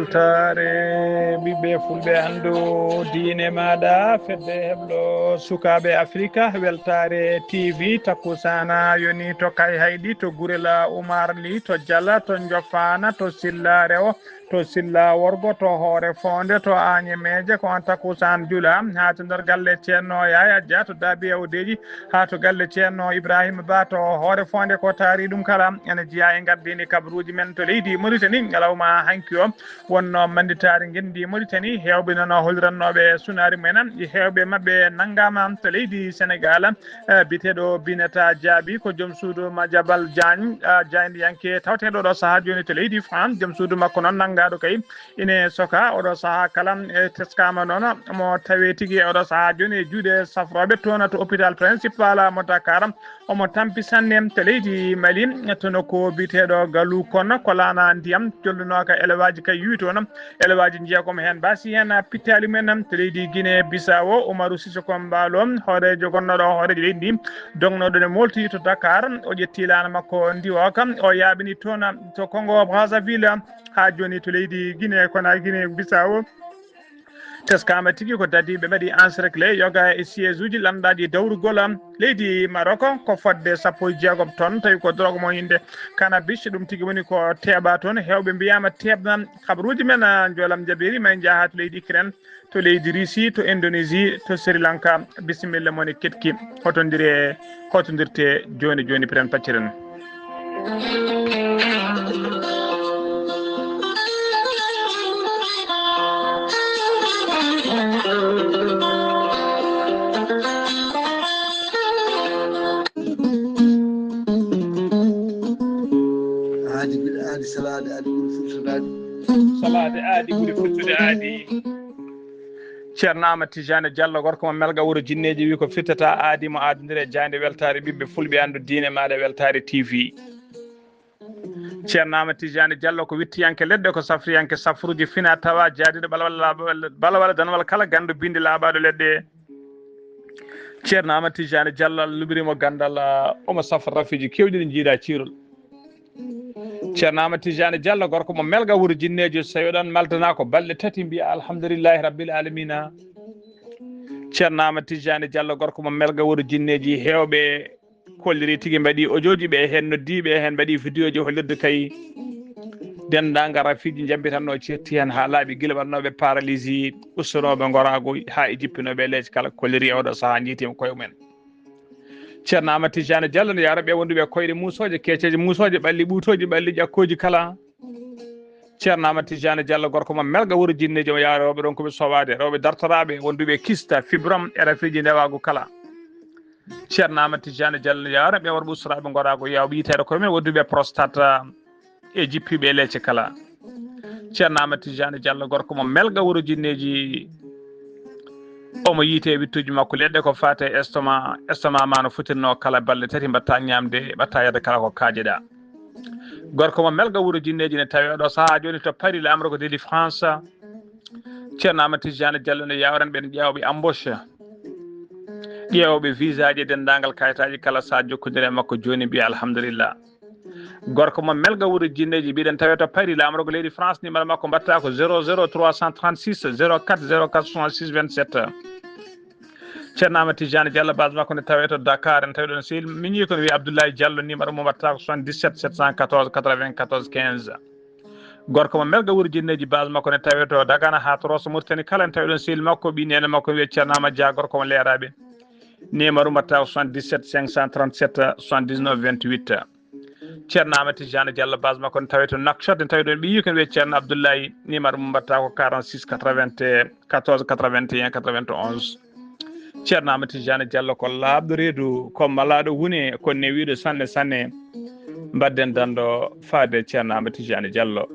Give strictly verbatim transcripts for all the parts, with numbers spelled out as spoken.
Weltaare ɓiɓɓe fulɓe anndu diine maaɗa, fedde heblo sukaaɓe Afrika, weltaare T V, takkusaana yoni to Kayhayɗi, to Gurela Umar Li, to Jala, to Njofaana, to Silla Rewo, to Silla Worgo, to Hoore Foonde, to Aañe Meeje, ko on takkusaan jula. Haa to nder galle Ceerno Yaaya Dia, to Daabi Awdeeji, haa to galle Ceerno Ibrahima Ba, to Hoore Foonde, ko taari ɗum kala ene jeyaa e ngardiindi kabaruuji men to leydi Mauritanie, ñalawma hanki o. Wonno mannditaare ngenndi Mauritanie, heewɓe noon hollirannooɓe sunaari mumen, e heewɓe maɓɓe nanngaama to leydi Senegal. Eh, biyeteeɗo Bineta Jaabi ko joom suudu Madiambal Diagne, ah, jaayndiyanke tawteeɗo oɗo sahaa jooni to leydi France. Joom suudu makko noon nanngaaɗo kay ine soka oɗo sahaa kala, e teskaama noon mo tawee tigi oɗo sahaa jooni e juuɗe safrooɓe toon to hôpital principal mo Dakar. Omo tampi sanne to leydi Mali, to nokku biyeteeɗo Galu Kono, ko laana ndiyam jollunooka elewaaji kay yuwi toon. Elewaaji njeegom heen mbaasi heen pittaali mumen to leydi Guinée Bissau. Umaru Sisoko Mbaalo, hooreejo gonnooɗo hooreejo leydi ndi, dognooɗo ne moolti to Dakar. O ƴetti laana makko ndiwooka, o yaaɓini toon to Congo Brazzaville, haa jooni to leydi Guinée Kona-, Guinée Bissau. Teskaama tigi ko dadiiɓe mbaɗi encerclé yoga e siège uji lanndaaji dawrugol leydi Maroc, ko fodde sappo e jeegom tonnes, tawi ko drogue mo innde cannabis. Ɗum tigi woni ko teeɓa toon. Heewɓe mbiyaama teeɓna kabaruuji men, ah, njoolam jabeeri, ma en njaha to leydi Ukraine, to leydi Russie, to Indonésie, to Sri Lanka. Bisimilla mon e keɗki. Hotondire, hotondirte jooni jooni, piren pacciren. Aadi bil aadi, salaade aadi ɓuri furtude aadi. Salaade aadi ɓuri furtude aadi. Ceerno Amadou Tidiane Diallo, gorko mo Melga wuro Jinneeji, wi ko firtata aadi mo aadondire jaaynde weltaare ɓiɓɓe fulɓe anndu diine maaɗa weltaare T V. Ceerno Amadou Tidiane Diallo ko wittiyanke leɗɗe, ko safriyanke safruuji fina tawa jaadiiɗo balwala laaɓa-, balwala danwal kala ganndo bindi laaɓaaɗo leɗɗe. Ceerno Amadou Tidiane Diallo, Allah luɓiri mo ganndal, ah, omo safra rafiiji keewɗi ɗi njiidaa ciirol. Ceerno Amadou Tidiane Diallo, gorko mo Melga wuro Jinneeji, so tawi oɗon maltana ko balɗe tati, mbiya alhamdulillahi rabbil alamina. Ceerno Amadou Tidiane Diallo, gorko mo Melga wuro Jinneeji, heewɓe kolliri tigi, mbaɗi audio ji, ɓe heen noddi, ɓe heen mbaɗi vidéo ji hollirde kay denndaangal rafiiji njambitanno cetti heen haa laaɓi, gila waɗnooɓe paralysie, ustonooɓe ngoraagu haa e jippinooɓe leec kala, kolliri e oɗo sahaa njiitima koye mumen. Ceerno Amadou Tidiane Diallo ne yaara ɓe wonduɓe koyɗe muusooje, keeceeje muusooje, ɓalli ɓuutooji, ɓalli ƴakkooji kala. Ceerno Amadou Tidiane Diallo, gorko mo Melga wuro Jinneeji, o yaara rewɓe ɗon ko ɓe sowaade, rewɓe dartoraaɓe, wonduɓe kista, fibrome, e rafiiji ndewaagu kala. Ceerno Amadou Tidiane Diallo ne yaara ɓe worɓe ustoraaɓe ngoraagu, yawɓe yiteede koye men, wonduɓe prostate, e jippiiɓe e leece kala. Ceerno Amadou Tidiane Diallo, gorko mo Melga wuro Jinneeji, omo yiite e wittuuji makko leɗɗe ko faate e estomac, estomac ma no fotirno kala balɗe tati, mbaɗta ñaamde, mbaɗta yahde kala ko kaajeɗa. Gorko mo Melga wuro Jinneeji ne tawi oɗo sahaa jooni to Paris, laamorgo ko leydi France. Ceerno Amadou Tidiane Diallo ne yawran ɓen ƴeewɓe embauche, ƴeewɓe visa ji e denndaangal kayitaaji kala, sa jokkondire e makko jooni mbiya alhamdulillah. Gorko mo Melga wuro Jinneeji, mbiɗen tawi to Paris, laamorgo leydi France, numéro makko mbaɗta ko zéro zéro trois cent trente-six zéro quatre zéro quatre soixante-six vingt-sept. Ceerno Amadou Tidiane Diallo, base makko ne tawi to Dakar, en tawi ɗon sehil miñi ko ne wiya Abdoulaye Diallo, numéro mo mbaɗta ko soixante-dix-sept sept cent quatorze quatre-vingt-quatorze quinze. Gorko mo Melga wuro Jinneeji, base makko ne tawi to Dagana haa to Rosso Mauritanie kala, en tawi ɗon sehil makko, ɓii neene makko ne wiya Ceerno Amadou Dia, gorko mo Leeraaɓe. Numéro mbaɗta ko soixante-dix-sept cinq cent trente-sept soixante-dix-neuf vingt-huit. Ceerno Amadou Tidiane Diallo, base makko ne tawi to Nouakchott, en tawi ɗon ɓiyi ko ne wiye Ceerno Abdoulaye, numéro mum mbaɗta ko quarante-six quatre-vingt-quatorze quatre-vingt-un quatre-vingt-onze. Ceerno Amadou Tidiane Diallo ko laaɓɗo reedu, ko malaaɗo wune, ko newiiɗo sanne sanne. Mbaɗden danndo faade Ceerno Amadou Tidiane Diallo.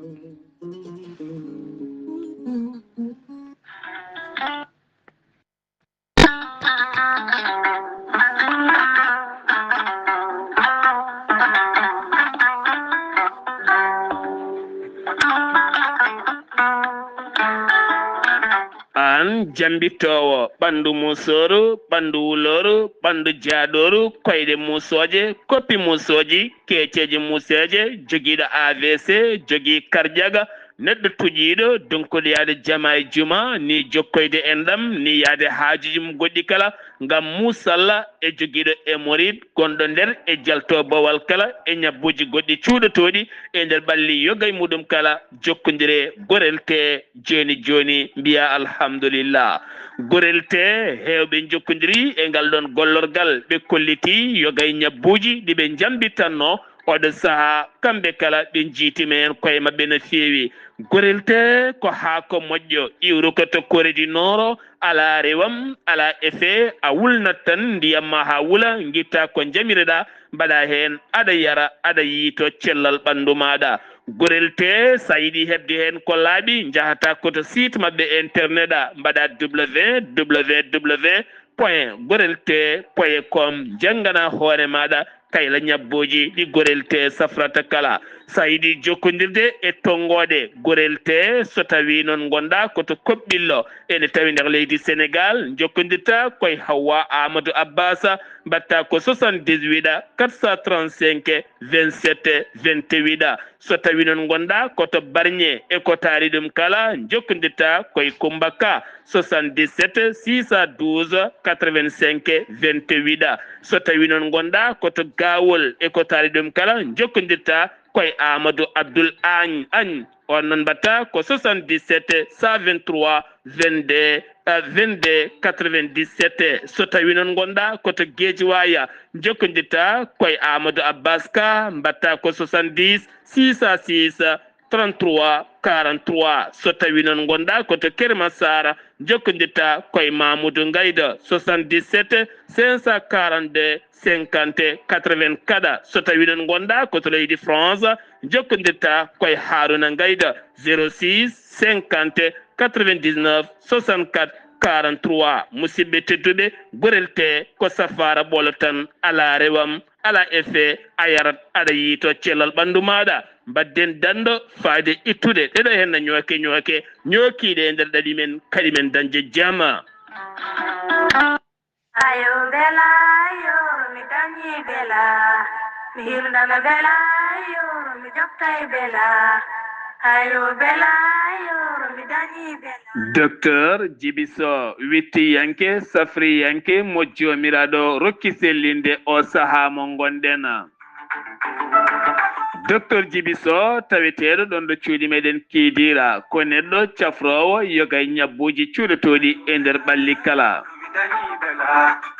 Aan jambittoowo ɓanndu musooru, ɓanndu wulooru, ɓanndu jaaɗooru, koyɗe musooje, koppi musooji, keeceeje museeje, jogiiɗo A V C, jogii karjaga, Neɗɗo tuƴiiɗo donkuɗo yaade jama e juma, ni jokkoyde enɗam, ni yaade haajuuji mum goɗɗi kala, ngam muusalla e jogiiɗo e morit gonɗo nder e jalto bowal kala e ñabbuuji goɗɗi cuuɗotooɗi e nder ɓalli yoga e muɗum kala, jokkondire gorel tee jooni jooni, mbiya alhamdulillah. Gorel tee heewɓe njokkondiri e ngal ɗoon gollorgal, ɓe kolliti yoga e ñabbuuji ɗi ɓe njambitanno oɗo sahaa, kamɓe kala ɓe njiitima heen koye maɓɓe no feewi. Gorel tee ko haako moƴƴo, iwruka to Corée du Nord, alaa rewam, alaa effet, a wulnat tan ndiyam ma haa wula, ngitta ko njamireɗaa, mbaɗa heen, aɗa yara, aɗa yiyto cellal ɓanndu maaɗa. Gorel tee, so a yiɗi heɓde heen ko laaɓi, njahata ko to site maɓɓe internet a, mbaɗa www point gorel tee point com, njanngana hoore maaɗa kayla ñabbuuji ɗi gorel tee safrata kala. So a yiɗi jokkondirde e tonngooɗe gorel tee, so tawii noon ngonɗaa ko to Koɓɓillo, ene tawi nder leydi Senegaal, njokkondirta koye Hawwa Amadou Abbas, mbaɗta ko soixante-dix-huit quatre cent trente-cinq vingt-sept vingt-huit. So tawii noon ngonɗaa ko to Barñe e ko taari ɗum kala, njokkondirta koye Kummba Ka, soixante-dix-sept six cent douze quatre-vingt-cinq vingt-huit. So tawii noon ngonɗaa ko to Gaawol e ko taari ɗum kala, njokkondirta koye Amadou Abdoul Agne. Agne. On noon mbaɗta ko soixante-dix-sept cent vingt-trois vingt-deux, euh, vingt-deux quatre-vingt-dix-sept. So tawii noon ngonɗaa ko to Guédiawaye, njokkondirta koye Amadou Abbas Ka, mbaɗta ko soixante-dix six cent six trente-trois quarante-trois. So tawii noon ngonɗaa ko to Keur Massar, njokkondirta koye Mamoudou Ngayda, soixante-dix-sept cinq cent quarante-deux cinquante quatre-vingt-quatre. So tawii noon ngonɗaa ko to leydi France, njokkondirta koye Harouna Ngayda, zéro six cinquante quatre-vingt-dix-neuf soixante-quatre quarante-trois. Musidɓe tedduɓe, gorel tee ko safaara ɓolo tan, alaa rewam, alaa effet, a yarat, aɗa yiyto cellal ɓanndu maaɗa. Mbaɗden danndo faayde ittude ɗeɗo henna ñooke ñooke, ñookiiɗe e nder ɗaɗi men, kaɗi men dañde jama. Ayo bela, ayo, mi dañi bela, mi hirnama bela, ayo, mi jokkay bela. Ayo bela, ayo, mi dañi bela. Docteur Djiby Sow, wittiyanke, safriyanke mo Joomiraaɗo rokki sellinde o sahaa mo ngonɗen. Docteur Djiby Sow, taweteeɗo ɗoon ɗo cuuɗi meɗen Kiidiira, ko neɗɗo cafroowo yoga e ñabbuuji cuuɗotooɗi e nder ɓalli kala.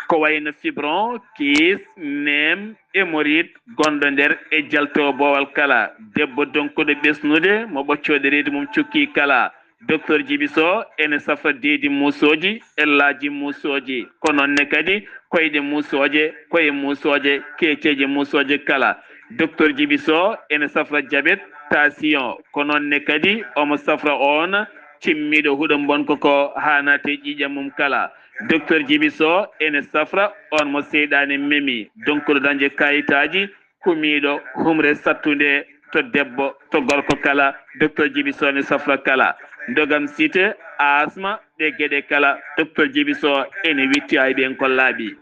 Ko wayno fibron, kiis, neem, hémorroïde, gonɗo nder e jalto boowal kala. Debbo donkuɗo ɓesnude, mo ɓoccooɗe reedu mum cukki kala. Docteur Djiby Sow ene safra deedi muusooji, ellaaji muusooji, ko noon ne kadi koyɗe muusooje, koye muusooje, keeceeje muusooje kala. Docteur Djiby Sow ene safra jabet, tension, ko noon ne kadi omo safra oon cimmiiɗo huɗo mbonko ko haa naati e ƴiiƴam mum kala. Docteur Djiby Sow ene safra oon mo seyɗaane memi, donkuɗo dañde kayitaaji, kumiiɗo humre sattunde to debbo, to gorko kala, Docteur Djiby Sow ne safra kala. Ndogam site, asma, ɗe geɗe kala, Docteur Djiby Sow ene witti ay ɓeen ko laaɓi.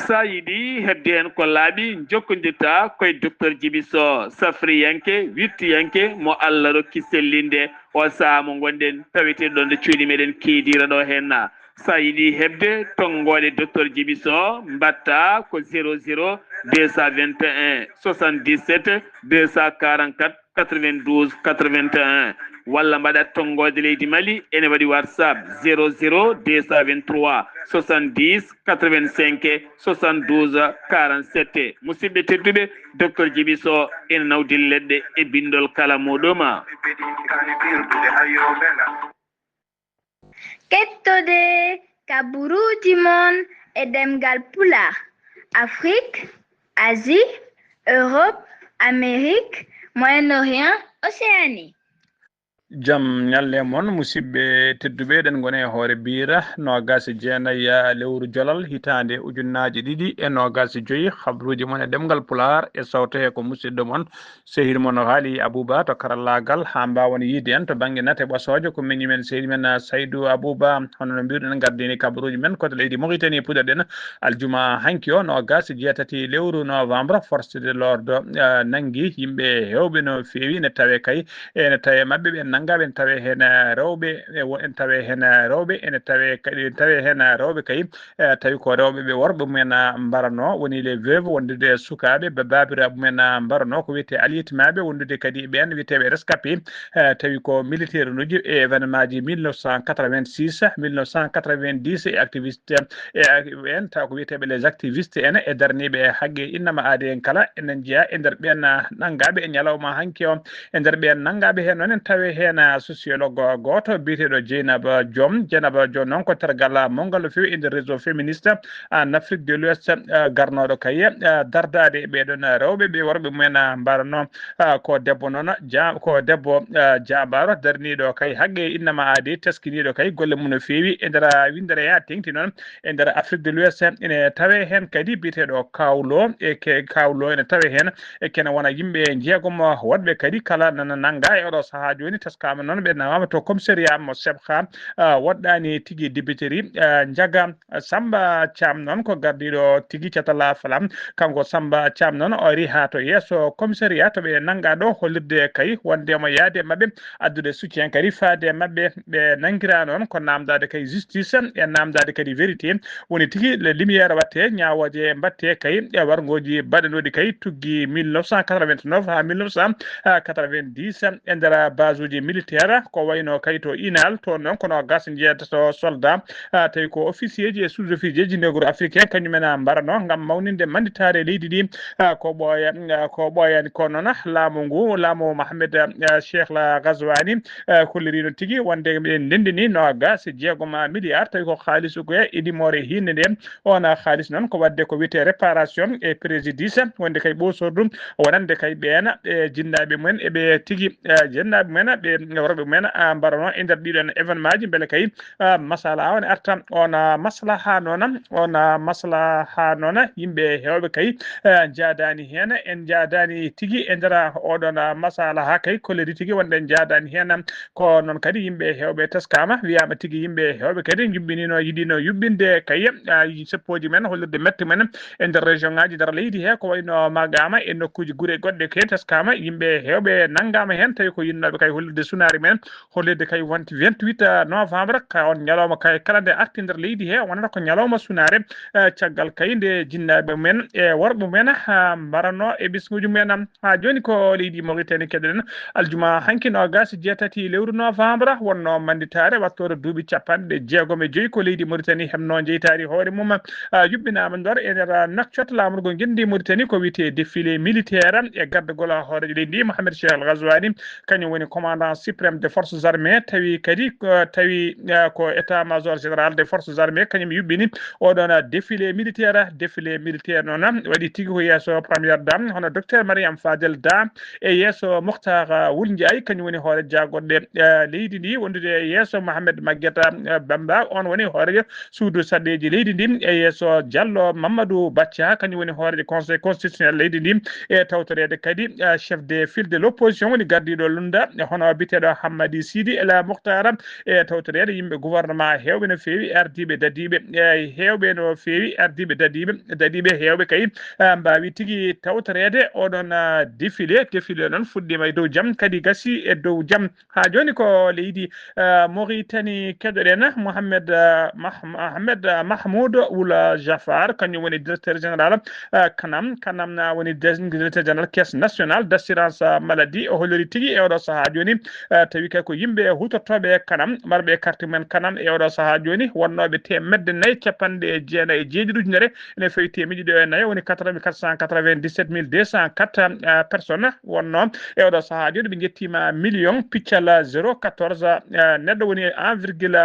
Sa yiɗi heɓde heen ko laaɓi, njokkondirta koye Docteur Djiby Sow, safriyanke, wittiyanke, mo Allah rokki sellinde, o sahaa mo ngonɗen, taweteeɗo ɗoon ɗo cuuɗi meɗen Kiidiira ɗo henna. Sa yiɗi heɓde tonngooɗe Docteur Djiby Sow, mbaɗta ko zéro zéro deux cent vingt et un soixante-dix-sept deux cent quarante-quatre quatre-vingt-douze quatre-vingt-un, walla mbaɗa tonngooɗe leydi Mali, ene waɗi WhatsApp zéro zéro deux cent vingt-trois soixante-dix quatre-vingt-cinq soixante-douze quarante-sept. Musidɓe tedduɓe, Docteur Djiby Sow ene nawdi leɗɗe e binndol kala muɗum. Kettode ka buruuji mon e ɗemngal Pulaar, Afrik, Asie, Europe, Amérique, Moyen-Orient, Océanie. Jam ñalle mon, musidɓe tedduɓe, eɗen ngoni e hoore biira noogaas e jeenayi lewru jolal hitaande ujunnaaje ɗiɗi e noogaas e joy. Habruuji mon e ɗemngal Pulaar e sawto he ko musidɗo mon, sehil mon Haali Abuba to karallaagal, haa mbaawen yiide en to bannge nate ɓosoojo ko miñi men sehil men Saydu Abuba. Hono no mbiruɗen, gardini kabaruuji men ko to leydi Mauritanie puɗɗoɗen aljuma hanki o, noogaas e jeetati lewru novembre, force de l'ordre, eh, nanngi yimɓe heewɓe no feewi, ne tawe kay ene tawe maɓɓe ɓe nannga, ɓe tawe heen, eh, rewɓe, e wo-, en tawe heen, eh, rewɓe, ene tawe kadi, tawe heen, eh, rewɓe kay, eh, tawi ko rewɓe ɓe worɓe mumen, ah, mbarano, woni les veuves, wondude e sukaaɓe, ba-, baabiraaɓe mumen, ah, mbarano, ko wiyetee aliyetmaaɓe, wondude kadi e ɓeen wiyeteeɓe rescapé, eh, tawi ko militaire uji e événement ji mille neuf cent quatre-vingt-six, mille neuf cent quatre-vingt-dix e activiste, e ak-, en taw ko wiyeteeɓe les activistes en e darniiɓe e haqqe innama aade en kala, enen jeyaa e nder ɓeen, ah, nanngaaɓe e ñalawma hanki o. E nder ɓeen nanngaaɓe heen noon, en tawi heen, ah, sociologue gooto biyeteeɗo Dieynaba Diom. Dieynaba Diom noon ko tergal, ah, mawgal no feewi e nder réseau féministe en Afrique de l'Ouest, ah, garnooɗo kay, ah, dardaade e ɓee ɗoon, ah, rewɓe ɓe worɓe mumen, ah, mbarano, ah, ko debbo noon, ja-, ko debbo, ah, jaambaaro darniiɗo kay haqqe innama aade, teskiniiɗo kay golle mum no feewi e nder, ah, winndere haa teeŋti noon. E nder Afrique de l'Ouest, ene tawe heen kadi biyeteeɗo Kawlo, e ke-, Kawlo ene tawe heen, e kene wona yimɓe jeegom woɗɓe kadi kala nana nannga e oɗo sahaa jooni. Teskaama noon ɓe nawama to commissariat mo Sebha, ah, woɗɗaani tigi dibiteri, ah, Njaga Samba Thiam noon ko gardiiɗo tigi catal Falam. Kanko Samba Thiam noon o ari haa to yeeso commissariat to ɓe nannga ɗo, hollirde kay wonde mo yaade maɓɓe addude soutien kadi faade e maɓɓe. Ɓe nanngiraa noon ko naamndaade kay justice e naamndaade kadi vérité. Woni tigi le lumière waɗte, ñaawooje mbaɗte kay e warngooji baɗanooɗi kay tuggi mille neuf cent quatre-vingt-neuf haa mille neuf cent quatre-vingt-dix e nder basuuji militaire, ko wayno kay to Inal, toon noon kono gas njeetato soldat, ah, tawi ko officier ji e sous-officier ji negro africain kañum en mbarano ngam mawninde mannditaare leydi ndi. Ah, ko ɓooya, ah, ko ɓooyani ko noon laamu ngu, laamu Mohamed, ah, Cheikh la Ghazouani, eh, holliri noon tigi wonde ɓe ndenndini noogaas e jeegom milliard, tawi ko haalis ko e idimoore hiinde nde. On haalis noon ko waɗde ko wiyetee réparation et préjudice, wonde kay ɓoosordu wonande kay ɓeen, e jinnaaɓe mumen, e ɓe tigi, eh, jinnaaɓe mumen, ɓe worɓe mumen, ah, mbarano e nder ɗiɗon événement ji, mbele kay, ah, masala o ne arta. On, ah, maslaha noon, on, ah, maslaha noon, yimɓe heewɓe kay, eh, njaadaani heen, en njaadaani tigi e nder oɗon, ah, masalaha kay, kolliri tigi wonde en njaadaani heen. Ko noon kadi yimɓe heewɓe teskaama, wiyaama tigi yimɓe heewɓe kadi njuɓɓinino, yiɗino yuɓɓinde kay, ah, seppooji men, hollirde mette men e nder région ngaaji nder leydi he, ko wayno Magama e nokkuuji gure goɗɗe ke teskaama, yimɓe heewɓe nanngaama heen, tawi ko yinnooɓe kay hollirde sunaare men, hollirde kay wonti vingt-huit novembre, ka on ñalawma kay kala nde arti nder leydi he, wonata ko ñalawma sunaare, eh, caggal kay nde jinnaaɓe men e worɓe men, ha mbarano e bismuuji men. Ha jooni ko leydi Mauritanie keɗoɗen. Aljuma hanki noogaas e jeetati lewru novembre, wonno mannditaare wattoore duuɓi capanɗe jeegom e joyi ko leydi Mauritanie heɓno jeytaari hoore mum. Ah, yuɓɓinaama nder e nder Nouakchott, laamorgo ngenndi Mauritanie, ko wiyetee défilé militaire e gardagol hooreejo leydi ndi, Mohamed Cheikh Al Ghazouani, kañum woni commandant suprême des forces armées, tawi kadi, eh, tawi, eh, ko état-major général des forces armées, kañum yuɓɓini oɗon défilé militaire. Défilé militaire noon waɗi tigi ko yeeso première dame, hono docteur Mariam Fadel Da, e yeeso Mokhtar, eh, Wul Ndiaye, kañum woni hoore jaagoɗɗe, eh, leydi ndi, wondude e yeeso Mohamed Maguette, eh, Bamba, on woni hooreejo suudu saɗeeji leydi ndi, e yeeso Diallo Mamadou Bathia, kañum woni hooreejo conseil constitutionnel leydi ndi, e tawtoreede kadi, eh, chef de file de l'opposition, woni gardiiɗo lunda, e hono biyeteeɗo Hammadi Sidi El Mokhtar, e tawtoreede yimɓe gouvernement heewɓe no feewi, ardiiɓe dadiiɓe, e heewɓe no feewi, ardiiɓe dadiiɓe, dadiiɓe heewɓe kay, eh, mbaawi tigi tawtoreede oɗon, eh, défilé. Défilé noon fuɗɗiima e dow jam, kadi gasi e dow jam. Haa jooni ko leydi, eh, Mauritanie keɗoɗen, Mohamed, eh, Mah-, Mohamed, eh, Mahmoud Ould Jaffar, kañum woni directeur général, eh, kanam. Kanam na woni des-, directeur général Caisse nationale d'assurance, eh, maladie. O holliri tigi e oɗo sahaa jooni, eh, tawi kay ko yimɓe huutortooɓe kanam, marɓe carte men kanam e oɗo sahaa jooni, wonnooɓe teemedde nayi capanɗe jeenayi e jeeɗiɗi ujunere, ene fawi teemedde ɗiɗi e nayo, woni quatre mille quatre cent quatre-vingt-dix-sept mille deux cent quatre, eh, personnes wonno e oɗo sahaa jooni. Ɓe njettiima million piccal zéro quatorze, eh, neɗɗo, woni un virgule,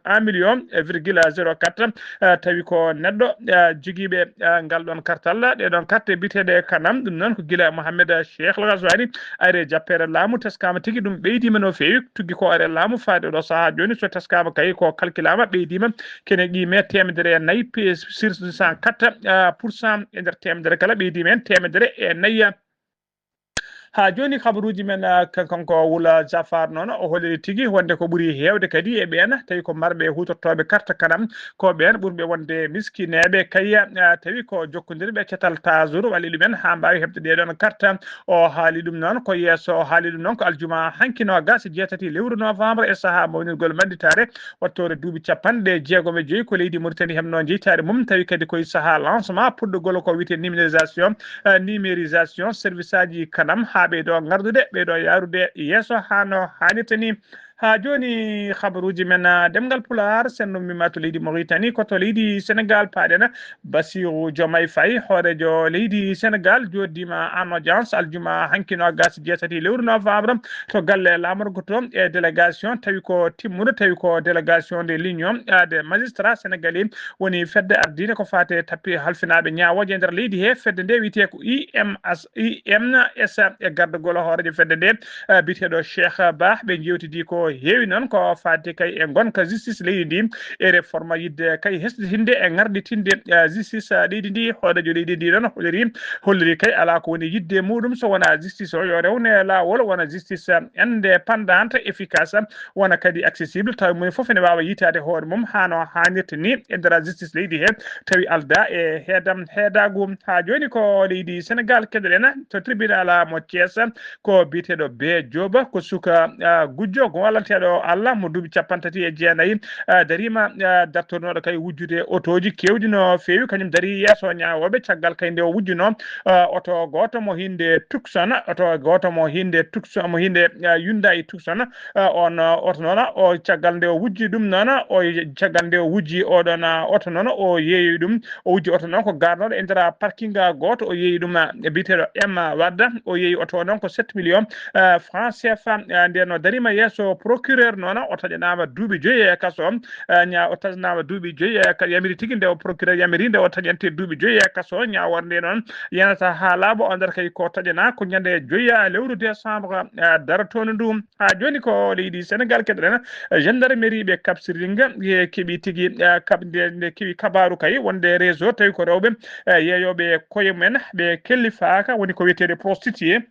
un million virgule zéro quatre, eh, tawi ko neɗɗo, eh, jogiiɓe, eh, ngal ɗon kartal, ɗe ɗon carte biyeteeɗe kanam. Ɗum noon ko gila Mohamed Cheikh Al Ghazouani ari e jappeere laamu, teskaama tigi ɗum ɓeydiima no feewi, tuggi ko are laamu faade ɗo sahaa jooni, so teskaama kay ko kalkilaama, ɓeydiima kene qime teemedere e nayi, six cent quatre pour cent e nder teemedere kala, ɓeydiima heen teemedere e nayi. Haa jooni, habaruuji men, ah, ka-, kanko Wula Jafar noon, o holliri tigi wonde ko ɓuri heewde kadi e ɓeen, tawi ko marɓe huutortooɓe carte kanam, ko ɓeen ɓurɓe wonde miskineeɓe kay, ah, tawi ko jokkondirɓe cetal taasuru walli ɗumen haa mbaawi heɓde ɗee ɗoon carte. O haali ɗum noon ko yeeso, o haali ɗum noon ko aljuma hanki noogas e jeetati lewru novembre e sahaa mawnirgol mannditaare wattoore duuɓi capanɗe jeegom e joyi ko leydi Mauritanie heɓnoo jeytaare mum, tawi kadi koye sahaa lancement puɗɗugol ko wiyetee numérisation, eh, numérisation service aji kanam haa ɓeydo ngardude, ɓeydo yaarude yeeso haa no haanirta ni. Haa jooni, habaruuji men, ah, ɗemngal Pulaar, senndu mi ma to leydi Mauritanie, ko to leydi Senegal paaɗen. Bassirou Diomaye Faye, hooreejo leydi Senegal, jooɗdiima en audience aljuma hanki noogas e jeetati lewru novembre to galle laamorgo to e délégation tawi ko timmuɗo, tawi ko délégation de l'Union, ah, des magistrats sénégalais, woni fedde ardiinde ko faati e tappi halfinaaɓe ñaawooje e nder leydi he. Fedde nde wiyetee ko I M S, I M S e gardagol hooreejo fedde nde, eh, biyeteeɗo Cheikh Bah. Ɓe njeewtidi ko heewi noon ko faati kay e ngonka justice leydi ndi e réforme yidde kay hesɗitinde e ŋarɗitinde, eh, justice, eh, leydi ndi. Hooreejo leydi ndi noon holliri, holliri kay alaa ko woni yidde muɗum so wonaa justice o yo rewne laawol wona justice, eh, indépendante, efficace, wona kadi accessible, tawi moni fof ene waawa yiytaade hoore mum haa no haanirta ni e nder justice leydi he, tawi aldaa e heedam heedaagu. Haa jooni ko leydi Senegal keɗoɗen to tribunal mo Thiès, ko biyeteeɗo Bee Jooba, ko suka, ah, gujjo wallanteeɗo Allah mo duuɓi capanɗe tati e jeenayi, ah, dariima, ah, dartornooɗo kay wujjude otooji keewɗi no feewi, kañum darii yeeso ñaawooɓe caggal kay nde o wujjunoo, ah, oto gooto mo hinnde Tucson, oto gooto mo hinnde Tucson, mo hinnde, ah, Hyundai Tucson, ah, on, ah, oto noon, o caggal nde o wujji ɗum noon, o caggal nde o wujji oɗon, ah, oto noon, o yeeyi ɗum, o wujji oto noon ko garnooɗo e nder parking gooto, o yeeyi ɗum, ah, e biyeteeɗo M Wadda, o yeeyi oto o noon ko sept millions, ah, francs C F A, ah, nden o dariima yeeso procureur noon, o taƴanaama duuɓi joyi e kaso, ah, ña-, o taƴanaama duuɓi joyi e ka-, yamiri tigi nde o procureur yamiri nde o taƴante duuɓi joyi e kaso, ñaawoore nde noon yanata haa laaɓa, o nder kay ko taƴanaa ko ñande joyi, ah, lewru décembre, ah, darotoondu ndu. Haa jooni ko leydi Senegal keɗoɗen, gendarmerie ɓe Cap Skirring, e keɓi tigi, eh, kaɓ-, nde, nde keɓi kabaaru kay wonde réseau tawi ko rewɓe, eh, yeeyooɓe koye mumen, ɓe kellifaaka, woni ko wiyeteeɗe prostituée.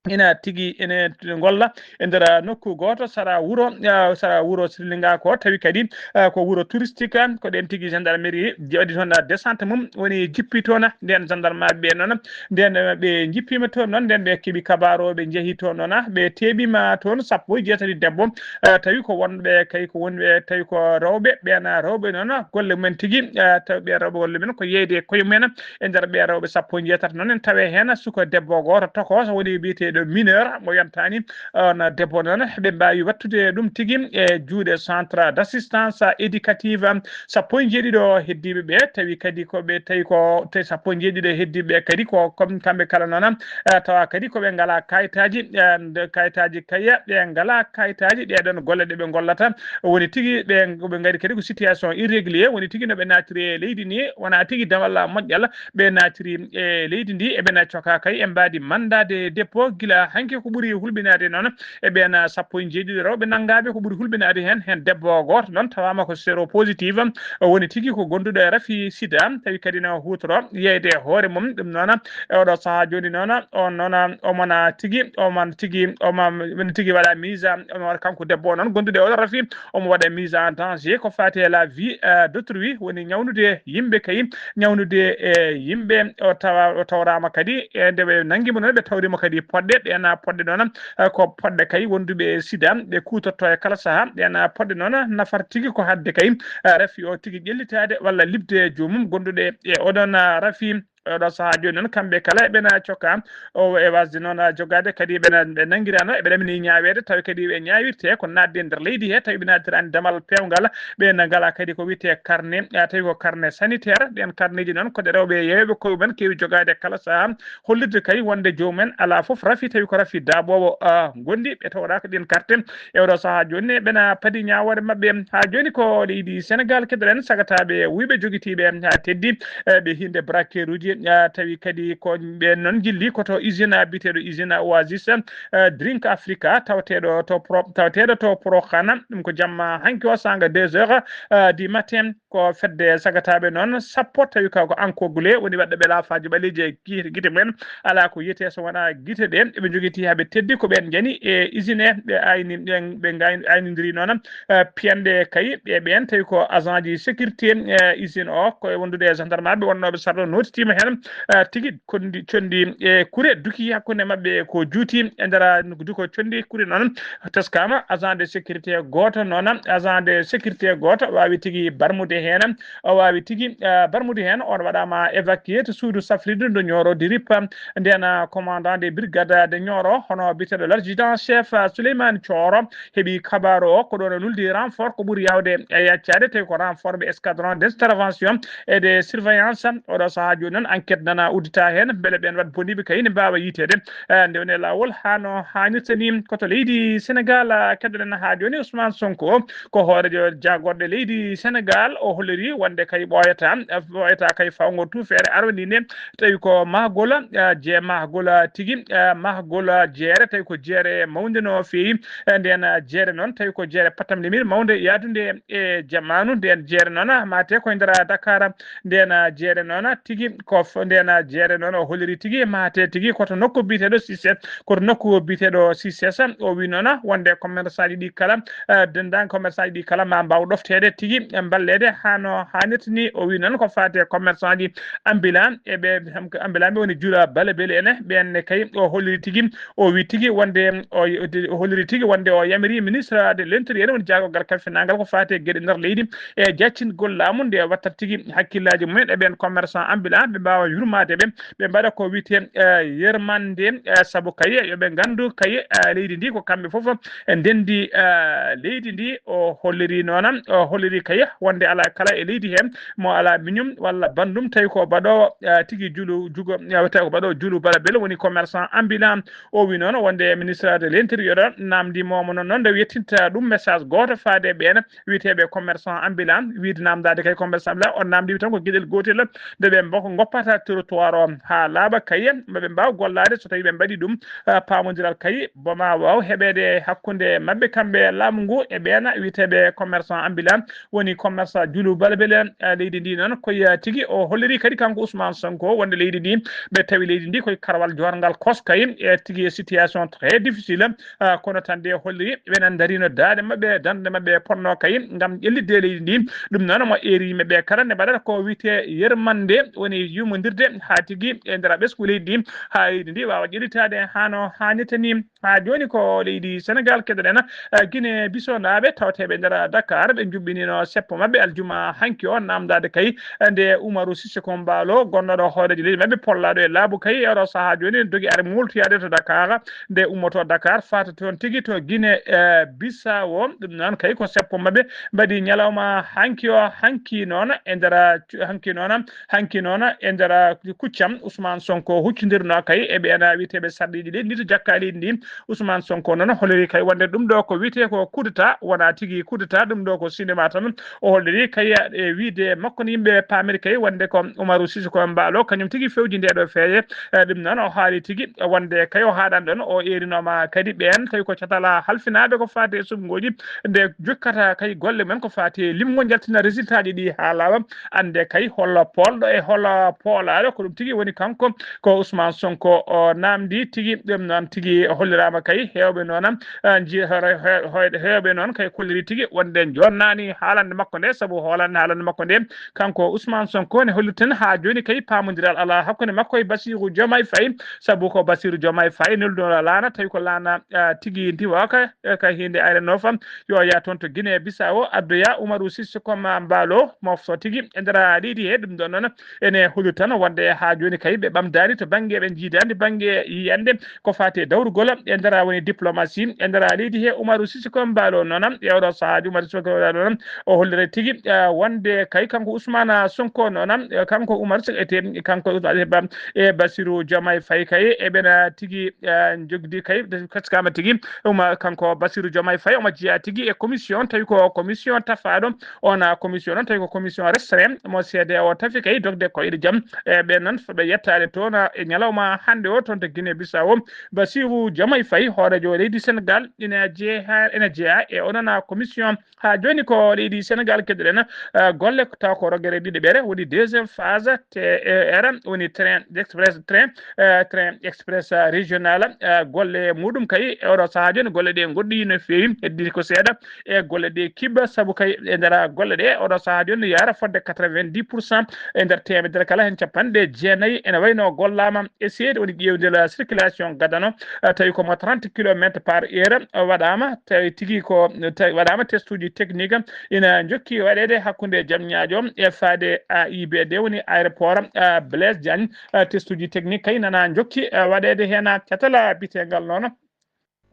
Ina tigi ene ngolla e nder nokku gooto sara wuro, eh, sara wuro Sirlinga ko tawi kadi, eh, ko wuro touristique, ko ɗen tigi gendarmerie waɗi toon descente mum, woni jippi toon, nden gendarmeɓe ɓe noon Nden, eh, ɓe njippiima toon noon, nden ɓe keɓi kabaaru o, ɓe njehi toon noon, ah, ɓe teeɓiima toon sappo e jeetati debbo, eh, tawi ko wonɓe kay ko wonɓe, tawi ko rewɓe, ɓeen rewɓe noon, golle mumen tigi, eh, tawi ɓeen rewɓe golle mumen ko yeeyde e koye mumen e nder ɓeen rewɓe sappo e jeetati noon, en tawi heen suka debbo gooto tokooso woni biyeteeɗo mineur mo yontaani, on debbo noon, ɓe mbaawi waɗtude ɗum tigi e juuɗe centre d'assistance éducative, sappo e jeeɗiɗo heddiiɓe ɓe, tawi kadi ko ɓe, tawi ko te sappo e jeeɗiɗo heddiiɓe ɓe kadi ko, ko kamɓe kala noon, eh, tawa kadi ko ɓe ngalaa kayitaaji, eh, nde kayitaaji kay, ɓe ngalaa kayitaaji, ɗee ɗoon golle ɗe ɓe ngollata, woni tigi ɓe, ɓe ngari kadi ko situation irrégulier, woni tigi no ɓe naatiri e leydi ni, wonaa tigi damal moƴƴal ɓe naatiri e leydi ndi, e ɓe na coka kay e mbaadi mandat de dépôt gila hanki ko ɓuri hulɓinaade noon, e ɓeen sappo e jeeɗiɗo rewɓe nanngaaɓe, ko ɓuri hulɓinaade heen, heen debbo gooto noon tawaama ko séro positif, o woni tigi ko gonduɗo e rafi sida, tawi kadi no huutoro yeeyde e hoore mum. Ɗum noon, e oɗo sahaa jooni noon, on noon, omona tigi, oman tigi, oman tigi waɗa mise, omo waɗa kanko debbo o noon gonduɗo e oɗo rafi, omo waɗa mise en danger ko faati e la vie, euh, d'autrui, woni ñawnude yimɓe kay, ñawnude e yimɓe, o tawa, o tawraama kadi, e nde ɓe nanngi mo noon, ɓe tawri mo kadi poɗɗe, ɗeen poɗɗe noon, eh, ko poɗɗe kay wonduɓe e sida, ɓe kuutorto e kala sahaa, ɗeen poɗɗe noon nafata tigi ko haɗde kay, eh, rafi o tigi ƴellitaade walla liɓde e joomum gonduɗe e oɗon, eh, rafi. Oɗo sahaa jooni noon, kamɓe kala eɓena cokka o e wasde noon jogaade, kadi eɓena, ɓe nanngiraano, eɓe ɗamini ñaaweede, tawi kadi ɓe ñaawirte ko naatde e nder leydi he, tawi ɓe naatiraani damal peewngal, ɓe na ngalaa kadi ko wiyetee carnet, ah, tawi ko carnet sanitaire. Ɗeen carnet ji noon ko ɗe rewɓe yeeyooɓe koye mumen keewi jogaade kala sahaa, hollirde kay wonde joomum en alaa fof rafi, tawi ko rafi daaɓoowo, ah, ngondi, ɓe tawraaka ɗeen carte. E oɗo sahaa jooni ne, ɓena padi ñaawoore maɓɓe. Haa jooni ko leydi Senegal keɗoɗen, sagataaɓe wuyɓe jogitiiɓe haa teddi, eh, ɓe hiinde braqueur uji, Ah, tawi kadi ko ɓen noon jilli ko to usine, ah, biyeteeɗo usine Oasis, ah, Drink Africa, tawateeɗo to Pro-, tawateeɗo to Prokhana. Ɗum ko jamma hanki o sanga deux heures, ah, du matin. Ko fedde sagataaɓe noon sappo, tawi ka ko Ankogle woni waɗɓe laafaaji ɓaleeji e gite, gite mumen. Alaa ko yiyetee so wonaa gite ɗe. Eɓe njogiti haa ɓe teddi ko ɓen njani e usine, ɓe ayni, ɓe, ɓe gayni-, aynidiri noon, eh, piyanɗe kay, ɓe ɓen tawi ko agent ji sécurité, eh, usine o, ko e wondude e gendarme ɓe wonnooɓe sarɗo nootitiima heen, eh, tigi kondi, condi e kure duki hakkunde maɓɓe ko juuti e nder duko condi kure noon. Teskama agent de sécurité gooto noon, agent de sécurité gooto waawi tigi barmude heen, o waawi tigi, eh, barmude heen, on waɗaama évacué to suudu safrirde ndu Nioro du Rip. Nden, eh, commandant de brigade de Nioro, hono biyeteeɗo l'adjudant chef, eh, Souleymane Thioro, heɓi kabaaru o, ko ɗon o nuldi renfort, ko ɓuri yawde e yaccaade, tawi ko renfort ɓe escadron d'intervention et de surveillance. Oɗo sahaa jooni noon, enquête nana uddita heen, mbele ɓeen wat boniiɓe kay ne mbaawa yiiteede, eh, nde woni e laawol haa no haanirta ni. Ko to leydi Senegal, ah, keɗoɗen haa jooni Ousmane Sonko, ko hooreejo jaagorɗe leydi Senegal, o holliri wonde kay ɓooyata, ɓooyata kay fawngo tuufeere arwandi nde, tawi ko mahgol, ah, je mahgol, ah, tigi, ah, mahgol, ah, jeere, tawi ko jeere mawnde no feewi. Eh, nden, ah, jeere noon, tawi ko jeere patamlimir mawnde yaadunde e jamaanu. Nden jeere noon, ah, mate ko e nder, ah, Dakar. Nden, ah, jeere noon, ah, tigi ko f-, nden, ah, jeere noon, o holliri tigi mate tigi ko to nokku biyeteeɗo Sise, ko to nokku biyeteeɗo Sise. O wi noon, ah, wonde commerçant ji ɗi kala, ah, denndaangal commerçant ji ɗi kala ma mbaaw ɗofteede tigi, eh, mballeede haa no haanirta ni. O wi noon ko faati e commerçant ji ambulant e ɓe, ambulant ɓe woni jula bale bele ene, ɓeen ne kay o holliri tigi, o wi tigi wonde o, o holliri tigi wonde o yamiri ministre de l'intérieur woni jaagorgal kalfinangal ko faati e geɗe nder leydi e jaccingol laamu nde watta tigi hakkillaaji mumen e ɓeen commerçant ambulant ɓe mbaawa yurmaade ɓe, ɓe mbaɗa ko wiyetee, eh, yermande, eh, sabu kay yo ɓe nganndu kay, eh, leydi ndi ko kamɓe fof e ndenndi, eh, leydi ndi. O holliri noon, o holliri kay wonde alaa kala e leydi he mo alaa miñum walla banndum, tawi ko baɗoowo, eh, tigi julu jugo, eh, tawi ko baɗoowo julu bala bele woni commerçant ambulant. O wi noon wonde ministre de l'intérieur namndi moomo noon, noon nde yettinta ɗum message gooto faade e ɓeen wiyeteeɓe commerçant ambulant, wiide namdaade kay commerçant ambulant, on namndi wi tan ko geɗel gootel nde ɓe mboko ngoppata trottoir o haa laaɓa kay, ma ɓe mbaaw gollaade so tawi ɓe mbaɗi ɗum, ah, paamondiral kay, boma waaw heɓeede hakkunde maɓɓe kamɓe laamu ngu e ɓeen wiyeteeɓe commerçant ambulant, woni commerçant julu balbele, ah, leydi ndi noon. Ko ya tigi o holliri kadi kanko Ousmane Sonko wonde leydi ndi, ɓe tawi leydi ndi koye karwal joorngal koskay, e tigi e situation très difficile, ah, kono tan de holliri ɓe nan darino daande maɓɓe, darnde maɓɓe ponno kay ngam ƴellitde leydi ndi. Ɗum noon mo eeri yimɓe ɓe kala ne mbaɗata ko wiyetee yermande, woni yumondirde haa tigi e nder ɓesngu leydi ndi, haa leydi ndi waawa ƴellitaade haa no haanirta ni. Haa jooni ko leydi Senegal keɗoɗen, eh, Guinée Bissau naaɓe tawteeɓe nder Dakar, ɓe njuɓɓinino seppo maɓɓe aljuma hanki o, namdaade kay, eh, nde Umaru Sissoco Embaló, gonnooɗo hooreejo leydi maɓɓe, pollaaɗo e laabu kay, e oɗo sahaa jooni dogi ari mooltoyaade to Dakar, nde ummoto Dakar, faata toon tigi to Guinée, eh, Bissau. Ɗum noon kay ko seppo maɓɓe mbaɗi ñalawma hanki o, hanki noon e nder, hanki noon, hanki noon e nder kuccam Ousmane Sonko huccondirno kay e ɓeen wiyeteeɓe sarɗiiji ɗi, ni to jakka leydi ndi. Ousmane Sonko noon holliri kay wonde ɗum ɗo ko wiyetee ko coup d'État, wonaa tigi coup d'État, ɗum ɗo ko cinéma tan. O holliri kay e wiide makko no yimɓe paamiri kay wonde ko Umaru Sissoco Embaló kañum tigi fewji nde ɗo feeye. Eh, ɗum noon o haali tigi wonde kay o haaɗan ɗon, o eerinooma kadi ɓeen tawi ko catal halfinaaɓe ko faati e suɓngooji nde jokkata kay golle men ko faati e limgol, njaltina résultat ji ɗi haa laaɓa, annde kay hol poolɗo e hol poolaaɗo. Ko ɗum tigi woni kanko ko Ousmane Sonko o namdi tigi. Ɗum noon tigi holliraama kay heewɓe noon, ah, nji-, he-, he-, he-, heewɓe noon kay kolliri tigi wonde joonnaani haalande makko nde, sabu hoolande haalande makko nde kanko Ousmane Sonko ne hollirten haa jooni kay paamondiral alaa hakkunde makko e Bassirou Diomaye Faye, sabu ko Bassirou Diomaye Faye nelduno laana, tawi ko laana, ah, tigi ndiwaka, eh, ka hinde ayre nofa, yo yaa toon to Guinée Bissau, addoya Umaru Sissoco Embaló, mofto tigi e nder leydi he. Ɗum ɗon noon ene holliri tan wonde haa jooni kay ɓe ɓamdaani to bannge, ɓe njiidaani bannge yiyannde ko faati e dawrugol e nder woni diplomatie e nder leydi he. Umaru Sisiko Mbaalo noon e oɗo sahaaji, Umaru Sisiko Mbaalo noon o holliri tigi, eh, wonde kay kanko Ousmane Sonko noon, eh, kanko Umaru Sisiko ete kanko Ousmane Ba-, e Bassirou Diomaye Faye kay eɓena tigi, eh, jogdi kay kaskama tigi. Uma kanko Bassirou Diomaye Faye omo jeyaa tigi e commission, tawi ko commission tafaaɗo. On, ah, commission noon tawi ko commission restreint mo C D A O tafi kay dogde ko iri jam. E ɓen noon ɓe yettaade toon, ah, e ñalawma hannde o toon to Guinée Bissau. Bassirou Diomaye Faye, hooreejo leydi Sénégal, ina jeeha, ina jeyaa e onon, ah, commission. Haa jooni ko leydi Sénégal keɗoɗen, ah, golle taw ko rogere ɗiɗi ɓere, woni deuxième phase T E R, woni train express, train, eh, train express, ah, régional, ah, golle muɗum kay e oɗo sahaa jooni golle ɗe ngoɗɗi no feewi, heddi ko seeɗa e golle ɗe kiɓɓa, sabu kay e nder golle ɗe oɗo sahaa jooni no yaara fodde quatre-vingt-dix pour cent e nder teemedere kala heen capanɗe jeenayi ene wayno gollaama e seeɗa woni ƴeewde la circulation gadano, eh, tawi ko mo trente kilomètres par heure, eh, waɗaama, tawi tigi ko, tawi waɗaama testuuji technique ina jokki waɗeede hakkunde jam ñaajo e faade A I B D woni aéroport, eh, Blaise Diagne, eh, testuuji technique kay nana jokki, eh, waɗeede heen catala biteengal noon.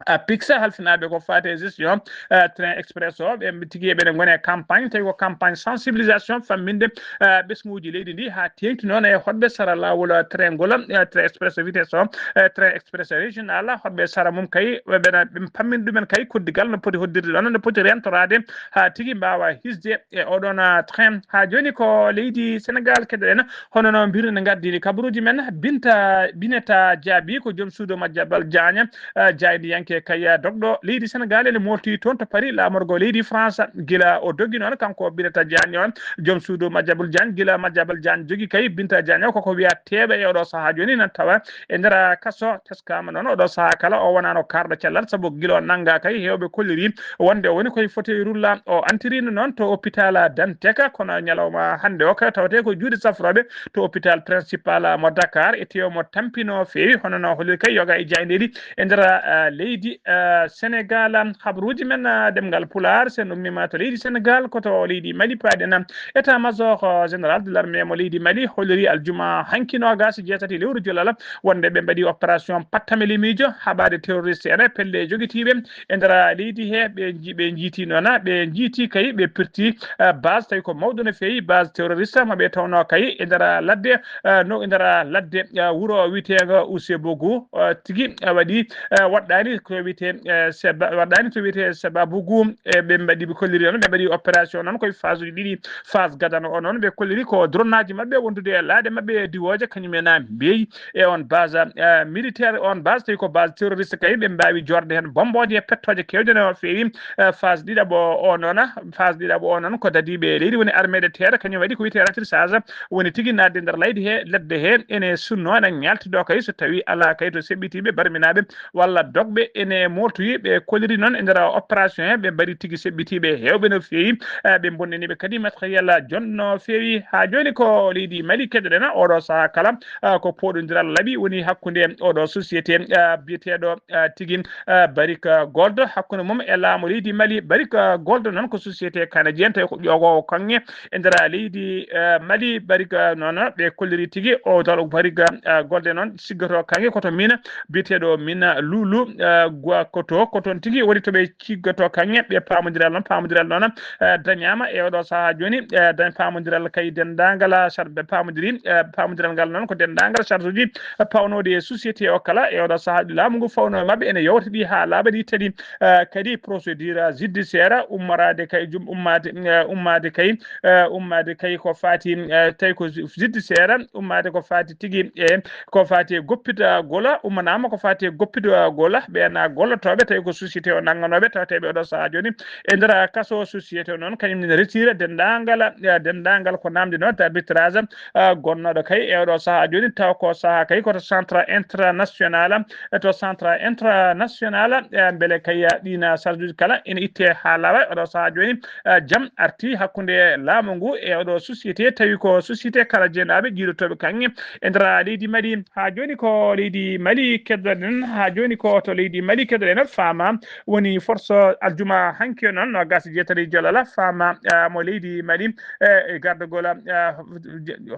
A pixa halfinaaɓe ko faati e gestion, eh, train express o, ɓe tigi eɓene ngoni e campagne, tawi ko campagne sensibilisation famminde, eh, ɓesnguuji leydi ndi haa teeŋti noon e hoɗɓe sara laawol, eh, train ngol, eh, train express vitesse o, eh, train express régional, hoɗɓe sara mum kay, ɓe ɓena, ɓe pammini ɗumen kay koddigal no poti hoddirde ɗon, no poti rentoraade haa tigi mbaawa hisde e oɗon, ah, train. Haa jooni ko leydi Sénégal keɗoɗen, hono no mbirno ne ngardini kabaruuji men, Binta, Bineta Jaabi ko joom suudu Madiambal Diagne, ah, jaayndiyanke kay, ah, dogɗo leydi Sénégal ene moolti toon to Paris, laamorgo leydi France, gila o dogi noon kanko Bineta Diagne on, joom suudu Madiambal Diagne, gila Madiambal Diagne jogi kay Binta Diagne o koko wiya teeɓa e oɗo sahaa jooni nan tawa e nder kaso. Teskaama noon oɗo sahaa kala o wonaano kaarɗo cellal, sabu gila o nannga kay heewɓe kolliri wonde o woni koye fauteuil roulant. O antirino noon to hôpital Dantec, kono ñalawma hannde o kay tawte ko juuɗe safrooɓe to hôpital principal mo Dakar, e teew mo tampino feewi, hono no holliri kay yoga e jaayndeeɗi e nder, ah, leydi, ah, Sénégal. Habaruuji men, ah, ɗemngal Pulaar, sen ummiima to leydi Sénégal, ko to leydi Mali paaɗen. État-major, ah, général de l'armée mo leydi Mali holliri aljuma hanki noogaas e jeetati lewru Julaay wonde ɓe mbaɗi opération pattameli miijo haɓaade terroriste en e pelle jogitiiɓe e nder leydi he. Ɓe nji-, ɓe njiiti noon, ɓe njiiti kay, ɓe pirti, eh, base tawi ko mawɗo no feewi, base terroriste mo ɓe tawno kay e nder ladde, eh, no e nder ladde, eh, wuro wiyeteengo Oussoubougou, eh, tigi, eh, waɗi, eh, waɗɗaani ko wiyetee, eh, Seba-, waɗɗaani to wiyetee Sebabougou, e ɓe mbaɗi, ɓe kolliri noon, ɓe mbaɗi opération noon koye phase uji ɗiɗi. Phase gadano o noon, ɓe kolliri ko drone aji maɓɓe wondude e laaɗe maɓɓe diwooje, kañum en a mbeyi e on base, eh, militaire, on base tawi ko base terroriste kay, ɓe mbaawi joorde heen bombooje e pettooje keewɗe no feewi. Eh, phase ɗiɗaɓo o noon, phase ɗiɗaɓo o noon ko dadiiɓe leydi woni armée de terre, kañum waɗi ko wiyetee rattrissage, woni tigi naatde nder laydi he, ladde he, ene sunno, ene ñaltido kay so tawi alaa kay to seɓɓitiiɓe barminaaɓe walla dogɓe ene mooltoyi. Ɓe kolliri noon e nder opération he, ɓe mbaɗi tigi seɓɓitiiɓe heewɓe no feewi. Eh, ɓe bonnini ɓe kadi matériel jonno feewi. Haa jooni ko leydi Mali keɗoɗen, oɗo sahaa kala, eh, ko pooɗondiral laaɓi woni hakkunde oɗo société, eh, biyeteeɗo, eh, tigi, eh, Barrick Gold, hakkunde mum e laamu leydi Mali. Barrick Gold noon ko société canadienne, tawi ko ƴoogoowo kaŋŋe e nder leydi, eh, Mali. Barrick noon ɓe kolliri tigi o dal Barrick, eh, Gold noon siggoto kaŋŋe ko to mina biyeteeɗo mina Lulu, eh, Gwa Koto, ko toon tigi woni to ɓe ciggoto kaŋŋe. Ɓe paamondiral noon, paamondiral noon, eh, dañaama e oɗo sahaa jooni, eh, dañ paamondiral kay denndaangal, ah, sar-, ɓe paamondiri, eh, paamondiral ngal noon ko denndaangal charge uji, eh, pawnooɗi e société o kala e oɗo sahaa ɗi laamu ngu fawno e maɓɓe ene yawta ɗi haa laaɓa ɗi tati, eh, kadi procédure judiciaire ummoraade kay jum-, ummaade, eh, ummaade kay, eh, ummaade kay ko faati, eh, tawi ko ju-, judiciaire ummaade ko faati tigi e ko faati e goppitagol, ummanaama ko faati e goppitagol ɓeen gollotooɓe, tawi ko société o nannganooɓe, tawateeɓe oɗo sahaa jooni e nder kaso. Société o noon, kañum ne retira denndaangal, eh, denndaangal ko naamnde noon to arbitrage, eh, gonnooɗo kay e oɗo sahaa jooni, taw ko sahaa kay ko to centre international, eh, to centre international, eh, mbele kay, eh, ɗiin charge uji kala ene itte haa laaɓa. Oɗo sahaa jooni, eh, jam arti hakkunde laamu ngu e oɗo société, tawi ko société kala jeenaaɓe jiidotoɓe kaŋŋe e nder leydi Mali. Haa jooni ko leydi Mali keddoɗen, haa jooni ko to leydi Mali keddoɗen faama woni force aljuma hanki noon no gasi jeetati jolala faama, ah, mo leydi Mali, eh, e gardagol, ah,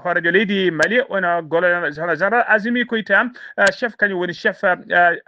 hoorejo leydi Mali, wona golo, hono général Azimi Koita, ah, chef, kañum woni chef, ah,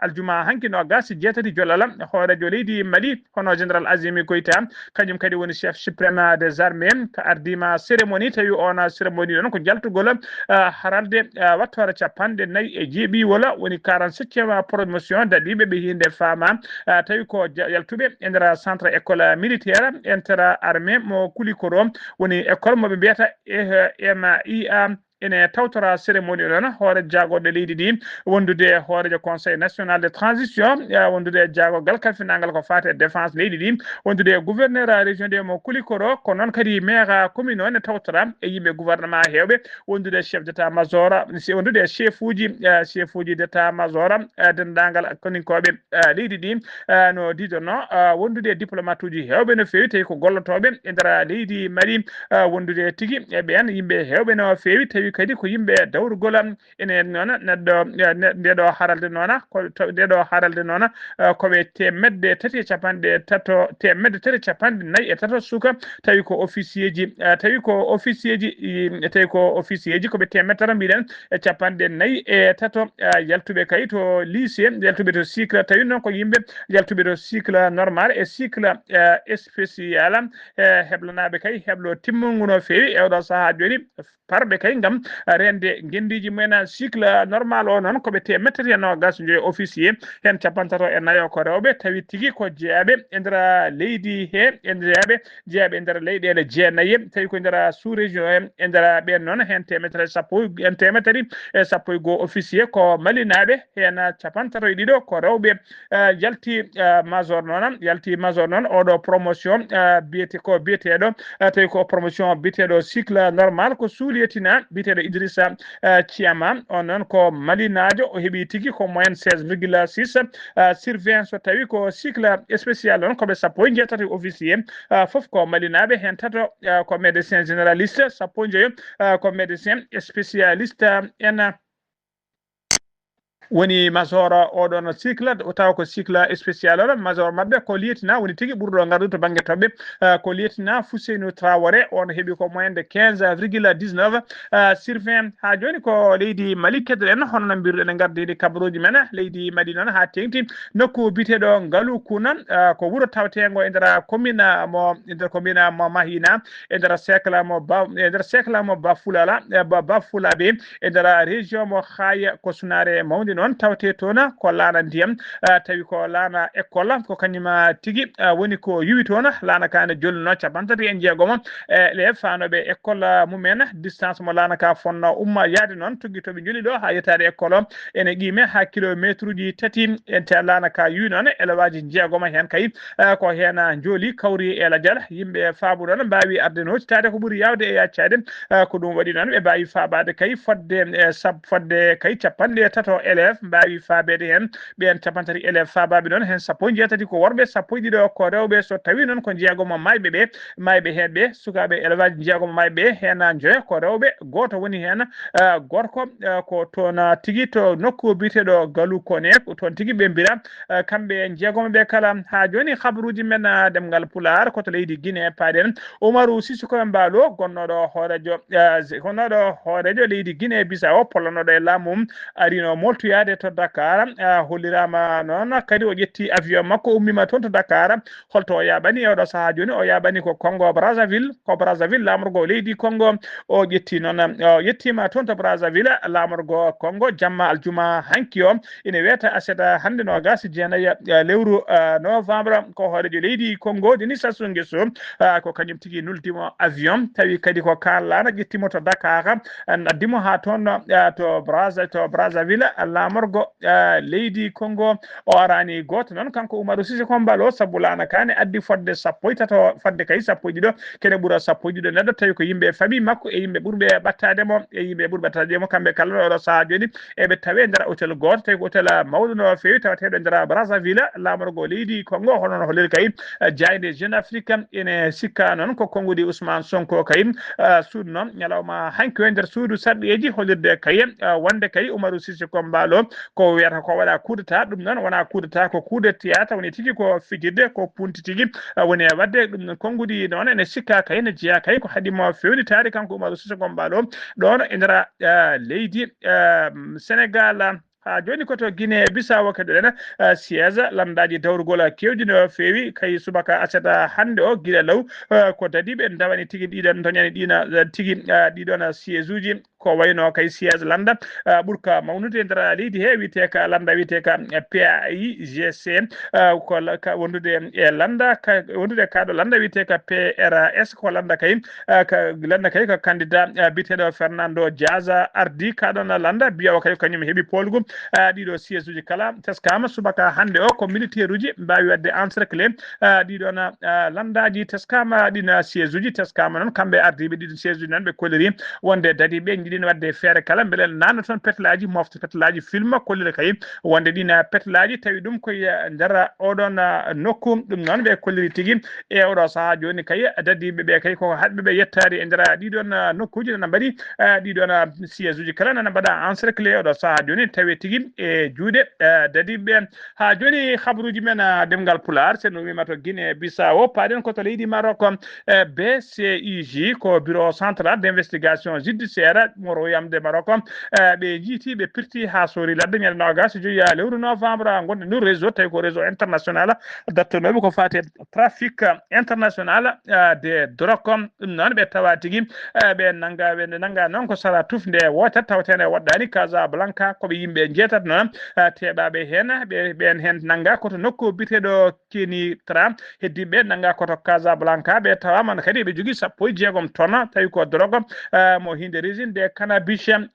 aljuma hanki no gasi jeetati jolala hoorejo leydi Mali, hono général Azimi Koita, kañum kadi woni chef suprême des armées, ka ardima cérémonie, tawi on cérémonie noon ko jaltugol, ah, haralde, ah, wattoore capanɗe nayi e jeeɓiwol, woni quarante-septième promotion daɗiiɓe ɓe hinde faama, ah, tawi ko ja-, yaltuɓe e nder centre école militaire inter armée mo Kulikoro, woni école mo ɓe mbiyata E M I A. Ene tawtora cérémonie noon hoore jaagoɗo leydi ndi, wondude e hoorejo Conseil national de transition, eh, wondude e jaagogal kalfinangal ko faati e défense leydi ndi, wondude e gouverneur région de mo Kulikoro, ko noon kadi maire commune o ne tawtora e yimɓe gouvernement heewɓe, wondude e chef d'état major, si wondude e chef uji, eh, chef uji d'état major, eh, denndaangal koninkooɓe, eh, leydi ndi, eh, no diidono, eh, wondude e diplomate uji heewɓe no feewi, tawi ko gollotooɓe e nder leydi Mali, eh, wondude tigi e ɓeen yimɓe heewɓe no feewi, tawi kadi ko yimɓe dawrugol, ene noon neɗɗo, eh, ne-, nde ɗo haralde noon, ko to-, nde ɗo haralde noon, eh, ko ɓe teemedde tati e capanɗe tato, teemedde tati e capanɗe nayi e tato suka, tawi ko officier ji, eh, tawi ko officier ji, i, tawi ko officier ji ko ɓe teemedde tato mbiɗen e capanɗe nayi e tato, eh, yaltuɓe kay to lycée, yaltuɓe to cycle, tawi noon ko yimɓe yaltuɓe to cycle normal e cycle, eh, spécial, eh, heblanaaɓe kay heblo timmungu no feewi e oɗo sahaa jooni, parɓe kay ngam rende ngendiiji mumen. Cycle normal o noon ko ɓe teemedde tati e noogas joyi officier, heen capanɗe tato e nayo ko rewɓe, tawi tigi ko jeyaaɓe e nder leydi he, e jeyaaɓe, jeyaaɓe e nder leyɗeele jeenayi, tawi ko e nder sous région en, e nder ɓeen noon heen teemedde tati e sappo, heen teemedde tati e sappo e goo officier ko malinaaɓe, heen capanɗe tato e ɗiɗo ko rewɓe, eh, yalti, eh, major noon, yalti major noon, oɗo promotion, eh, biyete ko biyeteeɗo, eh, tawi ko promotion biyeteeɗo cycle normal, ko suuliyetina biyeteeɗo Idrissa, eh, Thiama. On noon ko malinaajo, o heɓi tigi ko moyenne seize virgule six, eh, sur vingt. So tawi ko cycle spécial noon, ko ɓe sappo e jeetati officier, eh, fof ko malinaaɓe, heen tato, eh, ko médecin généraliste, sappo e joyo, eh, ko médecin spécialiste, eh, en woni major oɗon cycle, tawa ko cycle spécial oɗon, major maɓɓe ko lieutenant woni tigi ɓurɗo ngardude to bannge toɓɓe, eh, ko lieutenant Fouseynou Traoré, on heɓi ko moyenne de quinze virgule dix-neuf, eh, sur vingt. Haa jooni ko leydi Mali keddoɗen, hono no mbiruɗen e ngardiiɗi kabaruuji men, leydi Mali noon haa teeŋti nokku biyeteeɗo Ngalu Kuna, eh, ko wuro tawteengo e nder commune mo, e nder commune mo Mahina, e nder cercle mo Ba, e nder cercle mo Bafulala, eh, Ba, Bafulabe, e nder région mo Xaaya, ko sunaare mawnde noon tawte toon ko laana ndiyam, eh, tawi ko laana école, ko kañum, ah, tigi, ah, woni ko yuwi toon. Laana ka ne jolluno capanɗe tati e jeegomo, eh, élève faanooɓe école, ah, mumen, distance mo laana ka fonno umma yaade noon, tuggi to ɓe njoli ɗo haa yettaade école o, ene qiime haa kilometre uji tati. Ente laana ka yuwi noon, élève aji jeegomo heen kay, eh, ko heen, ah, njooli kawri e lajal, yimɓe faabu noon mbaawi arde nootitaade ko ɓuri yaawde e yaccaade, eh, ko ɗum waɗi noon ɓe mbaawi faabaade kay fodde, eh, sab-, fodde kay capanɗe tato élève mbaawi faabeede heen. Ɓeen capanɗe tati élève faabaaɓe noon, heen sappo e jeetati ko worɓe, sappo e ɗiɗo ko rewɓe. So tawii noon ko jeegomo maayɓe ɓe, maayɓe heen ɓe, sukaaɓe élève aji jeegomo maayɓe ɓe, heen njoyo ko rewɓe, gooto woni heen, eh, gorko, eh, ko toon, ah, tigi to nokku biyeteeɗo Galu Kone, ko toon tigi ɓe mbira, eh, kamɓe jeegomo ɓe kala. Haa jooni, habaruuji men, ah, ɗemngal Pulaar, ko to leydi Guinée paaɗen. Umaru Sissoco Embaló, gonnooɗo hooreejo, eh, gonnooɗo hooreejo leydi Guinée Bissau, pollanooɗo e laamu mum, arino moltoyaade to Dakar, eh, holliraama noon, kadi o ƴetti avion makko, ummiima toon to Dakar. Holto o yaaɓani e oɗo sahaa jooni? O yaaɓani ko Congo Brazzaville, ko Brazzaville, laamorgo leydi Congo. O ƴetti noon, o yettiima toon to Brazzaville, laamorgo Congo, jamma aljuma hanki o. Ina weeta aset hannde noogaas e jeenayi, eh, lewru, eh, novembre. Ko hooreejo leydi Congo, Denis Sassou Nguesso, eh, ko kañum tigi nuldi mo avion, tawi kadi ko kaan laana ƴetti mo to Dakar, eh, addi mo haa toon, eh, to Brazza-, to Brazzaville, laamorgo, eh, leydi Congo. O araani gooto noon, kanko Umaru Sissoco Embaló, sabu laana ka ne addi fodde sappo e tato, fodde kay sappo e ɗiɗo, kene ɓura sappo e ɗiɗo neɗɗo, tawi ko yimɓe famille makko e yimɓe ɓurɓe ɓattaade mo, e yimɓe ɓurɓe ɓattaade mo, kamɓe kala no oɗo sahaa jooni eɓe tawe nder hôtel gooto, tawi ko hôtel mawɗo no feewi, tawateeɗo nder Brazzaville, laamorgo leydi Congo, hono no holliri kay, eh, jaaynde Jeune Afrique. Ene sikka noon ko konnguɗi Ousmane Sonko kay, eh, suuɗno ñalawma hanki o e nder suudu sarɗiyeeji, hollirde kay, eh, wonde kay Umaru Sissoco Embaló ko wiyata ko waɗa coup d'état, ɗum noon wona coup d'état, ko coup de théâtre woni tigi, ko fijirde, ko punti tigi, eh, woni e waɗde. Ɗum noon, konnguɗi noon ene sikka kay, ne jeyaa kay ko haɗi mo fewnitaade kanko Umaru Sissoco Embaló ɗoon e nder, eh, leydi, eh, Senegaal. Haa jooni ko to Guinée Bissau keɗoɗen, eh, siège lanndaaji dawrugol keewɗi no feewi kay subaka aset hannde o, gila law, eh, ko dadiiɓe ndawani tigi ɗiɗon, ndoñani ɗiina, eh, tigi, eh, ɗiɗon siège uji. Ko wayno kay siège lannda, eh, ɓurka mawnude e nder leydi he, wiyetee ka lannda, wiyetee ka, eh, P A I G C, eh, ko la-, ka wondude e lannda, ka wondude e kaaɗo lannda wiyetee ka P R S, ko lannda kay, eh, ka lannda kay ko candidat, eh, biyeteeɗo Fernando Diaz ardi kaaɗo na lannda, biyawa kay ko kañum heɓi poolgu, eh, ɗiɗo siège uji kala. Teskaama subaka hannde o ko militaire uji mbaawi waɗde encercler, eh, ɗiɗo na, eh, lanndaaji. Teskaama ɗin, eh, siège uji, teskaama noon kamɓe ardiiɓe ɗiɗo siège uji noon ɓe kolliri wonde dadiiɓe njiɗino waɗde feere kala mbele nanna toon petlaaji, mofta petlaaji, filma, kollira kay wonde ɗin, eh, petlaaji tawi ɗum koye, eh, nder oɗon, eh, nokku. Ɗum noon ɓe kolliri tigi e oɗo sahaa jooni kay, dadiiɓe ɓe kay ko haɗɓe ɓe yettaade e nder ɗiɗon, eh, nokkuuji nana mbaɗi, eh, ɗiɗon, eh, siège uji kala nana mbaɗa encerclé oɗo sahaa jooni tawi tigi e juuɗe, eh, dadiiɓe ɓe. Haa jooni habaruuji men, eh, ɗemngal Pulaar, sen nuwiima to Guinée Bissau, paaɗen ko to leydi Maroc, eh, B C I J, ko Bureau Central d'Investigation Judiciaire mo Royaume de Maroc, eh, ɓe njiiti, ɓe pirti haa soori ladde ñande noogas e joyi lewru novembre, ngonɗen ɗum réseau, tawi ko réseau international dartonooɓe ko faati e trafic international, eh, de drogue. Ɗum noon ɓe tawa tigi, eh, ɓe nannga, ɓe nannga noon ko sara tufnde wootere taweteende woɗɗaani Casablanca, ko ɓe yimɓe njeetati noon, eh, teeɓaaɓe heen, ɓe, ɓeen heen nannga ko to nokku biyeteeɗo Kenitra, heddiiɓe nannga ko to Casablanca, ɓe tawaama kadi ɓe jogii sappo e jeegom tona, tawi ko drogue, eh, mo hinde résine de cannabis.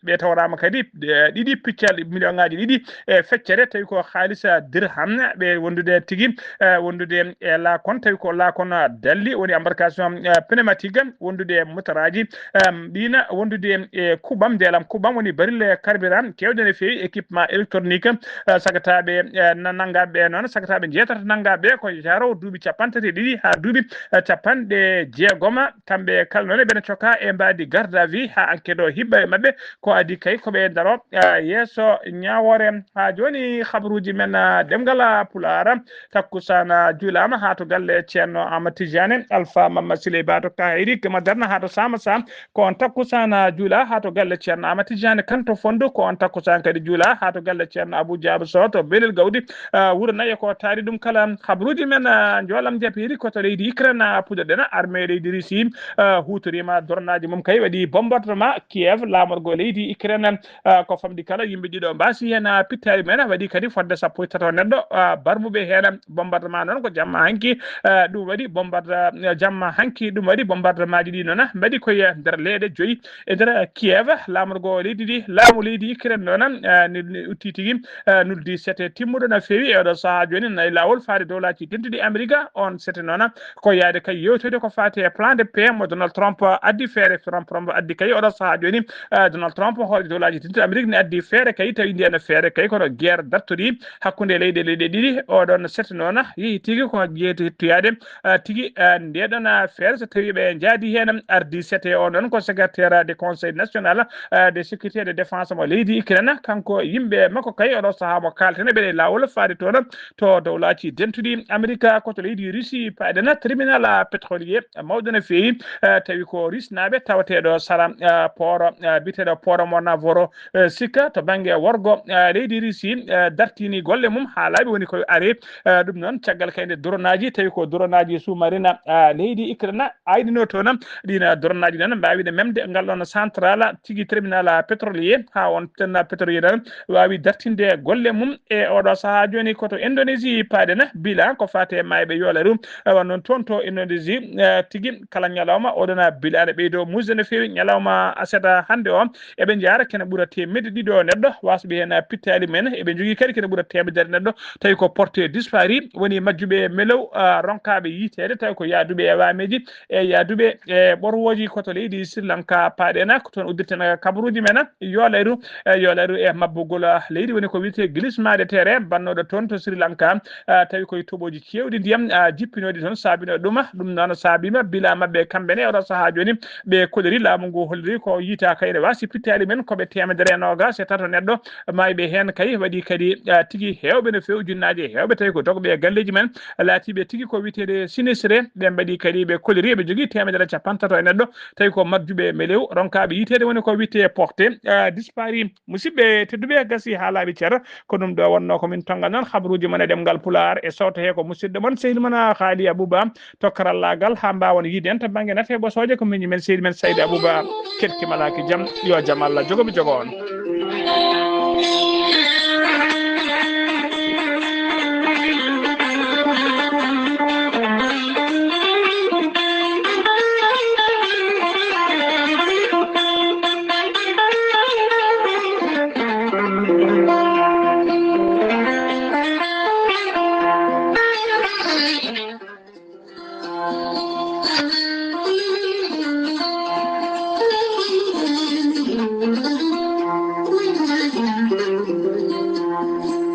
Ɓe tawraama kadi, eh, ɗiɗi piccal miliyoŋaaji ɗiɗi e feccere, tawi ko haalis, eh, dirham, ɓe wondude tigi, eh, wondude e laakon, tawi ko laakon, eh, dalli, woni embarcation, eh, pneumatique, wondude e motaraaji, em, ɗiina wondude e kuɓam, ndeelam kuɓam, woni barille carburant, keewɗe no feewi, équipement électronique, eh, sagataaɓe, eh, na-, nanngaaɓe ɓe noon, sagataaɓe njeetata nanngaaɓe ɓe ko yaro duuɓi capanɗe tati e ɗiɗi haa duuɓi, eh, capanɗe jeegoma. Kamɓe kala noon, ɓe no cokaa e mbaadi garde à vue haa enquête o hibba e maɓɓe. Ko adii kay ko ɓe ndaro, eh, yeeso ñaawoore. Haa jooni, habaruuji men, eh, ɗemngal, eh, Pulaar. Takkusaan, eh, juulaama haa to galle Ceerno Aamadu Tijaani, Alfa Mamma Siley Ba to Kaahiri, Gama Darna haa to Saama Saam. Ko on takkusaan, eh, juulaa haa to galle Ceerno Aamadu Tijaani Kan to Fonndu. Ko on takkusaan kadi juulaa haa to galle Ceerno Abuu Jaaba Soh to Belel Gawdi, eh, Wuro Nayi. Ko taari ɗum kala, habaruuji men, eh, njoolam japiiri ko to leydi Ukraine, eh, puɗɗoɗen. Armée leydi Russie, eh, huutoriima, drone aji mum kay waɗi bombardement Kiev, laamorgo leydi Ukraine. Eh, ko famɗi kala, yimɓe ɗiɗo mbaasi heen, eh, pittaali mum en, waɗi kadi fodde sappo e tato neɗɗo, eh, barmuɓe heen. Bombardement noon ko jamma hanki, eh, ɗum waɗi bombarde, eh, jamma hanki ɗum waɗi bombardement ji ɗi noon, eh, mbaɗi koye nder leeɗe joyi e nder Kiev, laamorgo leydi ndi, laamu leydi Ukraine noon, eh, ni, ni utti tigi, eh, nuldi sete timmuɗo no feewi e oɗo sahaa jooni, nayi laawol faade dowlaaji dentuɗi Amerika. On sete noon ko yaade kay yewtode ko faati e plan de paix mo Donald Trump addi feere. Trump, Trump addi kay oɗo sahaa jooni, eh, Donald Trump, hoore dowlaaji dentuɗi Amerika, ne addi feere kay, tawi ndiyan feere kay kono guerre dartori hakkunde leyɗe, leyɗe ɗiɗi. Oɗon sete noon yehi tigi ko jeyti hettoyaade, eh, tigi, eh, ndeɗon, eh, feere, so tawi ɓe njaadi heen, ardi sete o noon ko secrétaire de conseil national, eh, de sécurité et de défense mo leydi Ukraine. Kanko yimɓe makko kay oɗo sahaa mo kaalten ɓe laawol faade toon to dowlaaji dentuɗi Amerika, ko to leydi Russie paaɗen tribunal, eh, pétrolier mawɗo no feewi, eh, tawi ko Rusnaaɓe tawateeɗo sara, eh, port, eh, biyeteeɗo port mo Novorossiysk to bannge worgo, eh, leydi Russie, eh, dartini golle mum haa laaɓi, woni koye are. Eh, ɗum noon, caggal kay nde drone aji, tawi ko drone aji sous-marine, ah, leydi Ukraine aynino toon, ɗiin drone aji noon mbaawi nde memde ngal ɗoon central tigi tribunal pétrolier, haa on tribunal pétrolier noon waawi dartinde golle mum. E oɗo sahaa jooni ko to Indonésie paaɗen, bilan ko faati e maayɓe yoolaru, eh, wano noon toon to Indonésie, eh, tigi kala ñalawma oɗon bilan ene ɓeydo muusde no feewi. Ñalawma aset hannde o, eɓe njaara kene ɓura teemedde ɗiɗo neɗɗo wasɓe heen pittaali mumen. Eɓe njogii kadi kene ɓura teemedere neɗɗo tawi ko porté disparu, woni majjuɓe melew, ah, ronkaaɓe yiyteede, tawi ko yahduɓe e waameeji e yahduɓe e ɓorwooji. Ko to leydi Sri Lanka paaɗen, ko toon uddirten kabaruuji men. Yoolaaru, eh, yoolaaru e mabbugol, ah, leydi, woni ko wiyetee glissement de terre, bannooɗo toon to Sri Lanka, ah, tawi koye toɓooji keewɗi ndiyam, ah, jippinooɗi toon, saabinooɗi ɗum. Ɗum noon saabiima bilan maɓɓe kamɓe ne, oɗo sahaa jooni ɓe koliri, laamu ngu holliri ko yiite Kayre wasi pittaali men ko ɓe teemedere e noogas e tato neɗɗo maayɓe heen. Kay waɗi kadi, ah, tigi heewɓe no feewi ujunnaaje heewɓe tawi ko dogɓe e galleeji men laatiiɓe tigi ko wiyeteeɗe sinistre. Ɓe mbaɗi kadi ɓe koliri ɓe jogii teemedere capantato e neɗɗo tawi ko majjuɓe melew ronkaaɓe yiteede woni ko wiyetee porté, ah, dispari. Musidɓe tedduɓe, gasi haa laaɓi cer. Ko ɗum ɗo wonnoo ko min tonnga noon habaruuji mon e ɗemngal Pulaar e sooto hee ko musidɗo mon sehil mon Haali Abuba to karallaagal haa mbaawon yiide en to bannge nafe bosooje ko miñi men sehil men Saydi Abuba. Keɗki malaaki jam, yo jam Allah jogo mi jogo on.